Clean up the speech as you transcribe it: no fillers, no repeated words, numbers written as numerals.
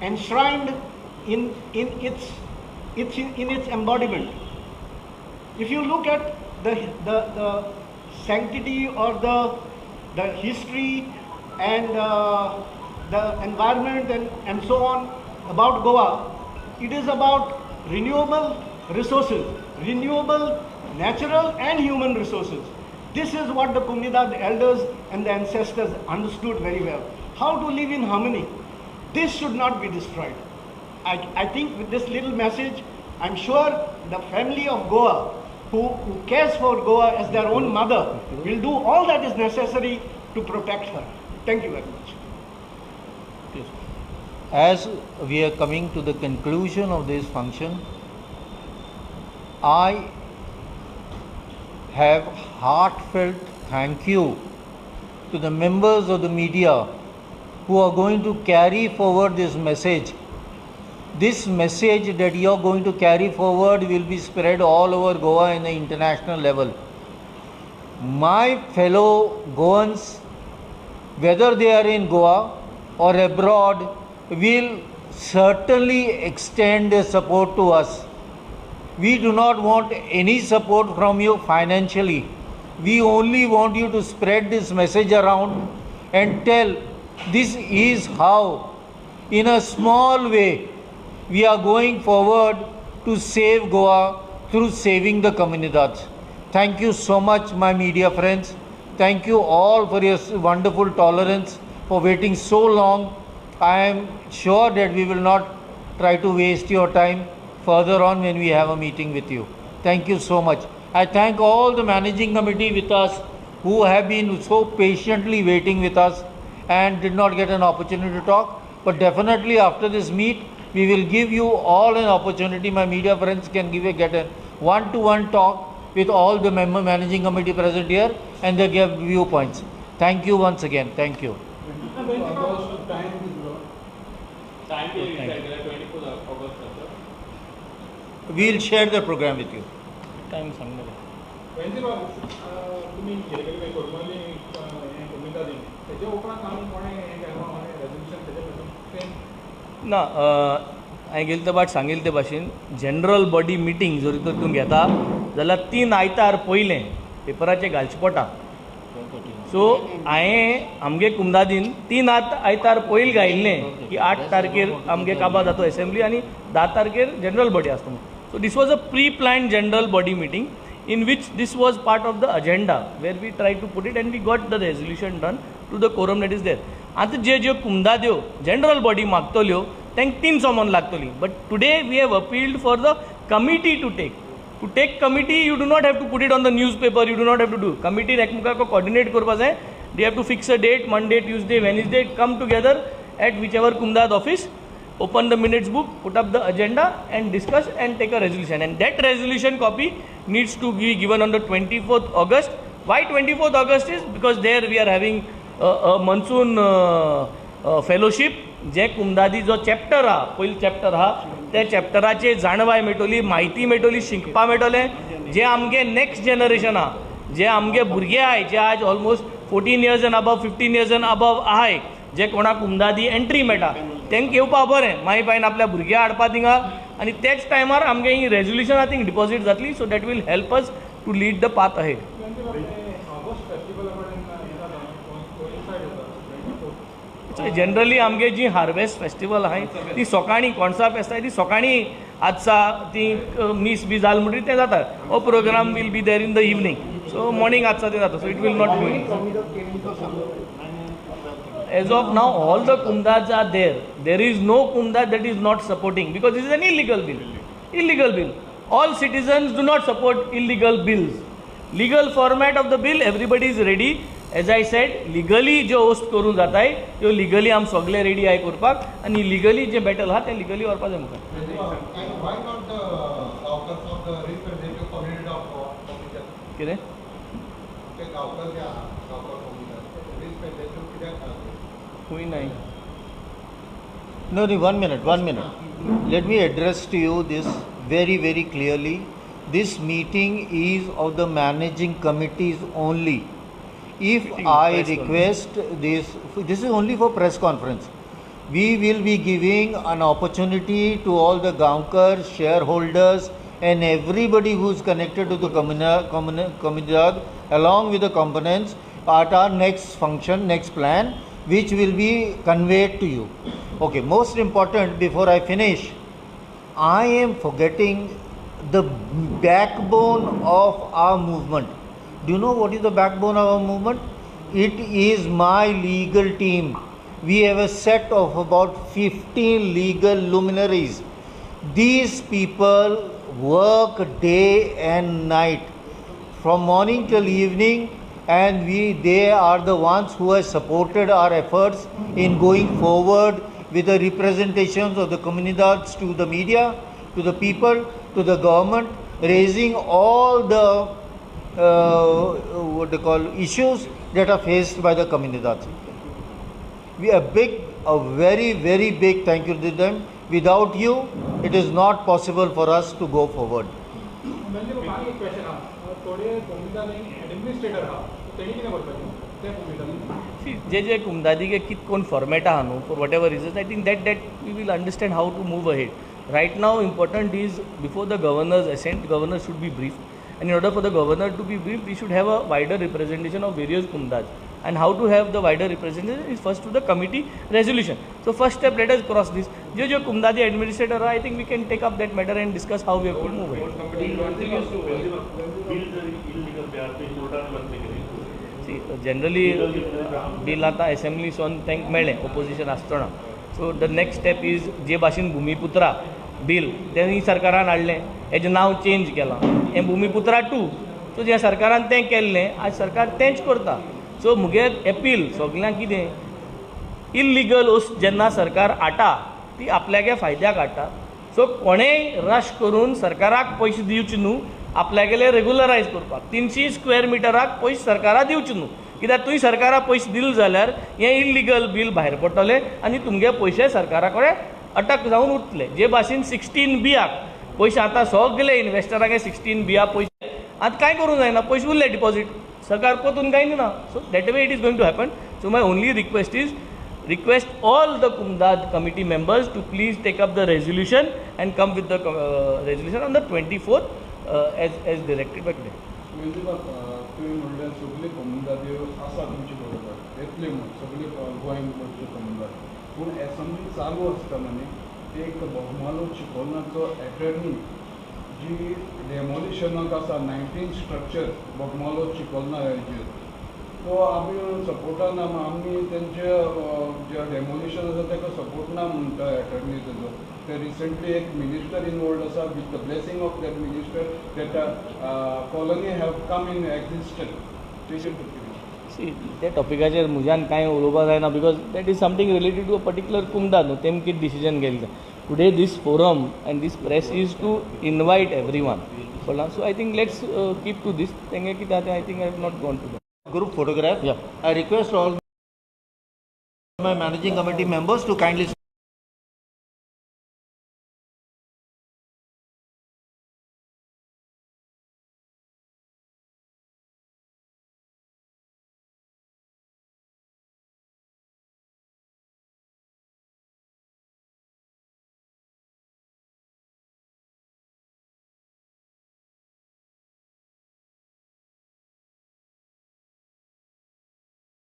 enshrined in its embodiment. If you look at the sanctity or the history and the environment and so on about Goa, it is about renewable resources, renewable natural and human resources. This is what the Comunidade elders and the ancestors understood very well. How to live in harmony. This should not be destroyed. I think with this little message, I'm sure the family of Goa, who cares for Goa as their own mother, will do all that is necessary to protect her. Thank you very much. As we are coming to the conclusion of this function, I have heartfelt thank you to the members of the media who are going to carry forward this message. This message that you are going to carry forward will be spread all over Goa in the international level. My fellow Goans, whether they are in Goa or abroad, will certainly extend their support to us. We do not want any support from you financially. We only want you to spread this message around and tell this is how, in a small way, we are going forward to save Goa through saving the Comunidades. Thank you so much, my media friends. Thank you all for your wonderful tolerance, for waiting so long. I am sure that we will not try to waste your time further on when we have a meeting with you. Thank you so much. I thank all the managing committee with us who have been so patiently waiting with us and did not get an opportunity to talk. But definitely after this meet, we will give you all an opportunity. My media friends can get a one-to-one talk with all the member managing committee present here and they give viewpoints. Thank you once again. Thank you. We will share the program with you. Time ना हांवें गेले ते बाट सांगिल्ले ते भाशेन general body meeting जर तर तूं घेता जाल्यार 3 आयतार पयलें पेपराचेर घालचें पडटा. सो हांवें आमगे कुमदादीन 3 आयतार पयलीं घायिल्लें की 8 तारखेर आमगे काबार जाता एसेंब्ली आनी 10 तारखेर जनरल बॉडी आसता म्हणून. So this was a pre plan general body meeting in which this was part of the agenda where we try to put it and we got the resolution done to the quorum that is there. आतां जे ज्यो कुमदाद्यो general body मागतल्यो तांकां 3 समन लागतली. But today we have appealed for the committee to take. To take committee you do not have to put it on the newspaper, you do not have to do. कमिटीन एकमेकाक coordinate करपा जाय. They have to fix a date, Monday, Tuesday, Wednesday, come together at whichever Comunidade office, open the minutes book, put up the agenda and discuss and take a resolution. And that resolution copy needs to be given on the 24th August. Why 24th August is because there we are having a monsoon fellowship. जे कुमदादी जो chapter आहा, पयलो chapter आहा, त्या चॅप्टराचे जाणवाय मेळटली, म्हायती मेळटली, शिकपा मेळटलें. जे आमगे नेक्स्ट जनरेशन आहा, जे आमगे भुरगे आहाय, जे आज almost 14 years and above, 15 years and above आहाय, जे कोणाक कुमदादी एंट्री मेळटा तांकां येवपा बरें. मागीर पायन आपल्या भुरग्यां हाडपा थिंगा आनी त्याच टायमार आमगे ही रेजोल्युशनां थिंग डिपॉजीट जातली. So that will help us to lead the path ahead. Generally आमगे जी हार्वेस्ट फेस्टिवल आहाय ती सकाळीं कोणसा फेस्त आहाय ती सकाळीं आजचा ती मीस बी जाल म्हणटकीर तें जाता. हो program will be there in the evening, so morning आजचा तें जाता. So it will not go. As of now all the Comunidades are there. There is no Comunidade that is not supporting because this is an illegal bill. Illegal bill. All citizens do not support illegal bills. Legal format of the bill, everybody is ready. As I said, legally जो host करून जाताय त्यो legally आम सगळे ready आहाय करपाक आनी legally जे battle आहा ते legally व्हरपा जाय मुखार. कितें? खंय नाही. No, no, 1 minute, 1 minute. Let me address to you this very, very clearly. This meeting is of the managing committees only. If I request this, this is only for press conference. We will be giving an opportunity to all the Gaonkar, shareholders and everybody who is connected to the Comunidade along with the components at our next function, next plan, which will be conveyed to you. Okay, most important, before I finish, I am forgetting the backbone of our movement. Do you know what is the backbone of our movement? It is my legal team. We have a set of about 15 legal luminaries. These people work day and night from morning till evening, and we they are the ones who have supported our efforts in going forward with the representations of the comunidades to the media, to the people, to the government, raising all the what they call issues that are faced by the comunidades. We a very, very big thank you to them. Without you, it is not possible for us to go forward. म्हणजे एक question आहा, थोडे कोमुनिदादींक administrator आहा, तेणी कितें करपाचें ते कोमुनिदादीन? C, जे जे कुमदादी कित कोण फॉर्मेट आहा न्हू, for whatever reasons, I think that we will understand how to move ahead. Right now, important is before the governor's assent, governor should be briefed, and in order for the governor to be briefed, we should have a wider representation of various kumdads. And how to have the wider representation is first to the committee resolution. So first step, let us cross this. जो जो कुमदादी administrator, I think we can take up that matter and discuss how we have to move ahead. See, generally bill आतां एसेंब्लीसून तांकां मेळ्ळें opposition आसतना. So the next step is, जे भाशेन भुमिपुत्रा bill तेणी सरकारान हाडलें, हेजें नांव चेंज केलां, हें भुमिपुत्रा टू. सो ज्या सरकारान तें केल्लें, आज सरकार तेंच करता. सो मुगे एपील सगल्यांक कितें, इल्लिगल वस्त जेन्ना सरकार हाडटा ती आपल्यागे फायद्याक हाडटा. सो कोणेय रश करून सरकाराक पयशे दिवचे न्हू आपल्यागेले रेगुलरायज करपाक. 300 स्क्वेअर मिटराक पयशे सरकाराक दिवचे न्हू, कित्याक तुवें सरकाराक पयशे दिले जाल्यार हें इल्लिगल बील भायर पडटलें आनी तुमगे पयशे सरकारा कडेन अटक जावन उरतले. जे भाशेन 16 बियाक पयशे, आतां सगले इन्वेस्टरांक 16 बिया पयशे आतां कांय करूंक जायना, पयशे उरले डिपॉजीट, सरकार परतून कांय दिना. So that way it is going to happen. So my only request is, request all the Kumdad committee members to please take up the resolution and come with the resolution on the 24th as directed by today. तुवें म्हणलें सगळे कोमुनिदाद्यो आसा तुमचे बरोबर येतले म्हूण, सगळे गोंयभरच्यो कोमुनिदाद, पूण एसेंब्ली चालू आसतना न्ही एक बोगमालो चिकोलनाचो एटर्नी जी डेमोलिशनाक आसा 19 स्ट्रक्चर बोगमालो चिकोलना हेजेर, तो आमी सपोर्टान आमी तेंचे जे डेमोलिशन आसा ताका सपोर्ट ना म्हणटा एटर्नी तेजो. ते रिसंटली एक मिनिस्टर इनवॉल्ड आसा, with the blessing of that minister that colony have come in existence. तेजेर सी, त्या टॉपिकाचेर म्हज्यान कांय उलोवपाक जायना, because that is something related to a particular कुमदाद न्हू, तेम कितें डिसिजन घेतलें. Today this forum and this press is to invite everyone, कळ्ळां? So I think let's keep to this. तेंगे कितें आहा तें I think I have not gone to Group photograph. Yeah. I request all my managing committee members to kindly